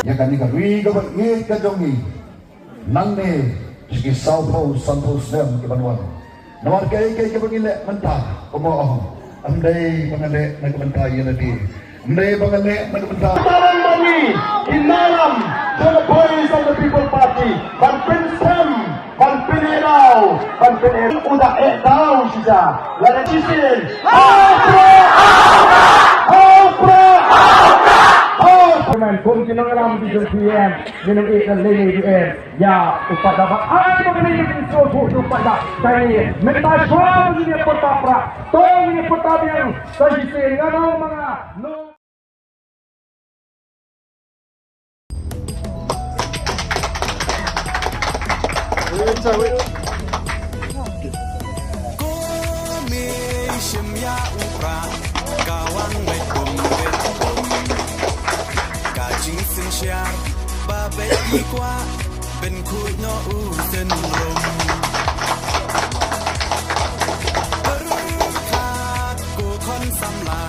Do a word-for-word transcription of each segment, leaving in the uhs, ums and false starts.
Ïa kane ka ri kaba ïeit ka jong ngi. Nangne sha ki sawphew sanphew snem ki ban wan. Namar kaei kaei kaba ngi leh mynta, kumba ong, ym dei ba nga leh na ka bynta ïa lade, ym dei ba nga leh na ka bynta. Taran bani ki nongïalam jong ka Voice of the People Party ban pynskhem, ban pynïadaw, ban pynïadaw u da eh daw shisha. Lada shisien. Hau pra! Hau pra! Hau pra! Kum ki nongïalam ki jong P M, ngi nang ïeh na lei lei P M. Ïa u paidbah ba ai ba kane ka jingsngewthuh u paidbah. Tang ïa mynta shuwa ngin ïa pyrta pra, to ngin ïa pyrta biang. Sa shisien nga ong ma nga. Ko me shim ïa u pra, ka wan beit bum beit bum. Ka jingsynshar ba beit i kwah, pynkhuid noh u synrum. Pyrkhat ko khun samla,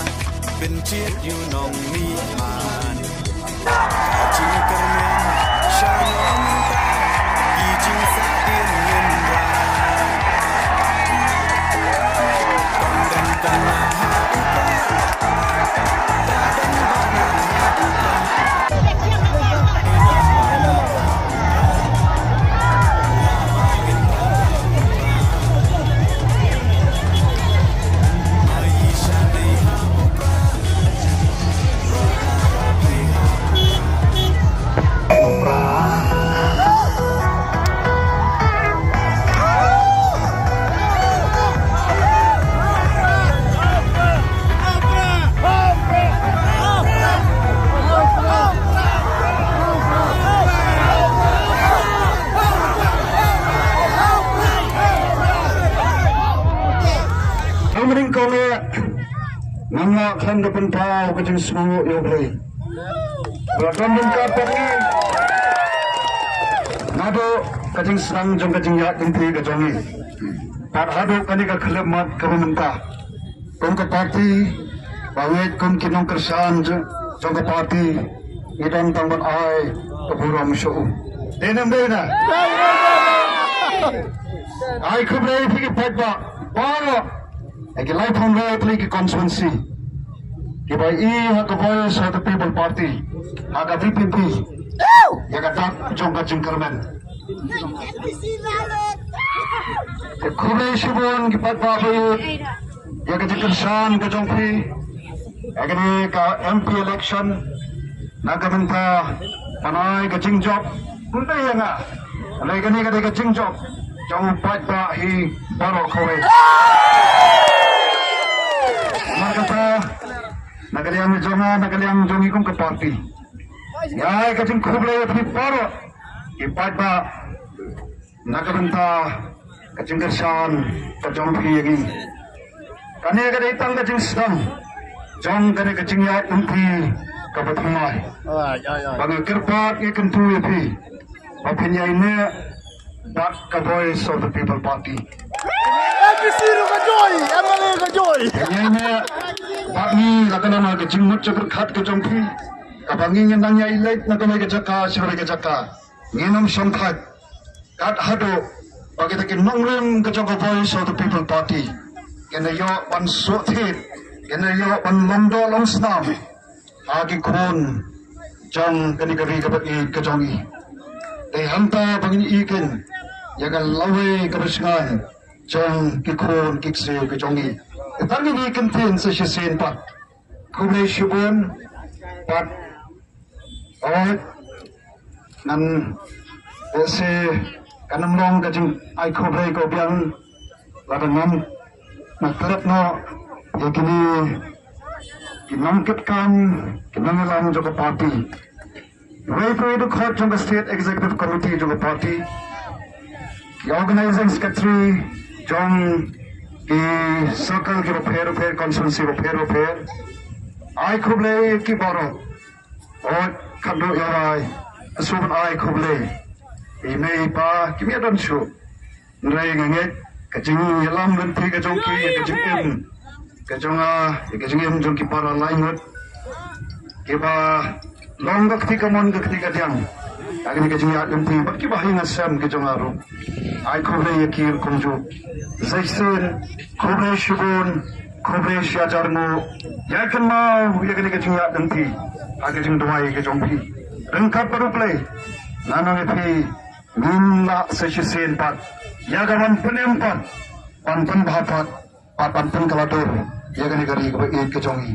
pynjied ïa u nongmihman. Ka jingkyrmen sha nongmihman, ki jingsahdien ngin rah. Tang dang tang na ha u pra. Hynrei kumne, ngam lah khlem da pynpaw ka jingsngewnguh ïa U Blei. Ba la don ryngkat bad ngi naduh ka jingsdang jong ka jingïaid lynti ka jong ngi. Bad haduh kane ka khyllipmat kaba mynta. Kum ka party, ba ngeit kum ki nongkyrshan jong, jong ka party, ngi don tang ban ai ka burom sha u. Dei ne ym dei na? Ai khublei ïa phi ki paidbah baroh. Ha ki laiphew lai tylli ki constituency kiba ïohi ha ka Voice of the People Party, ha ka V P P, ïa ka dak jong ka jingkyrmen. Te khublei shibun ki paidbah ba ïeit ïa ka jingkyrshan ka jong phi ha kane ka M P election. Na ka bynta ban ai ka jingjop, ym dei ïa nga, hynrei kane ka dei ka jingjop jong u paidbah hi baroh kawei. Namar kata, na ka liang jong nga, na ka liang jong ngi kum ka party, ngi ai ka jingkhublei ïa phi baroh ki paidbah na ka bynta ka jingkyrshan ka jong phi ïa ngi. Kane ka dei tang ka jingsdang jong kane ka jingïaid lynti kaba thymmai. Ai, ai, ai. Ba nga kyrpad, nga kyntu ïa phi ba phin ïaineh bad ka Voice of the People Party. M P C ruh ka joi, M L A ka joi. Phin ïaineh bad ngi la ka long ka jingmut jingpyrkhat ka jong phi, kaba ngi ngin nang ïai leit na kawei ka jaka sha kawei ka jaka. Ngin ym shongthait kat haduh ba kita ki nongrim ka jong ka Voice of the People Party kin da ïoh ban suk thied, kin da ïoh ban long doh long snam ha ki khun jong kane ka ri kaba ïeit ka jong ngi. Te hangta ba ngin ïohi ïa ka lawei kaba shngaiñ jong ki khun ki ksiew ka jong ngi. Te tang ngin ïa kyntien sa shisien pat. Khublei shibun pat. Oi, ngan, eh, sa kan ym long ka jingai khublei khublei biang lada ngam, nga klet noh ïa kine ki nongkitkam, ki nongïalam jong ka party. Wei pa wei dkhot jong ka State Executive Committee jong ka party, ki Organizing Secretary jong ki circle kiba pher bapher, constituency bapher bapher. Ai khublei ki baroh. Oi, khadduh ïa wei, sngewbha ban ai khublei ïa i mei i pa, kim ïadon shuh. Hynrei nga ngeit ka jingïalam lynti ka jong ki, ïa ka jingim ka jong nga, ïa ka jingim jong ki para lai ngut kiba long ka kti kamon ka kti kadiang ha kane ka jingïaid lynti, bad kiba ha ïing ha sem ka jong nga ruh. Ai khublei ïa ki ruh kumjuh. Sa shisien, khublei shibun, khublei shihajar nguh. Ïa kynmaw ïa kane ka jingïaid lynti ha ka jingduwai ka jong phi. Ryngkat bad U Blei, nga ong ïa phi, ngin lah sa shisien pat ïa ka ban pynim pat, ban pynbha pat, bad ban pynkylla dur ïa kane ka ri kaba ïeit ka jong ngi.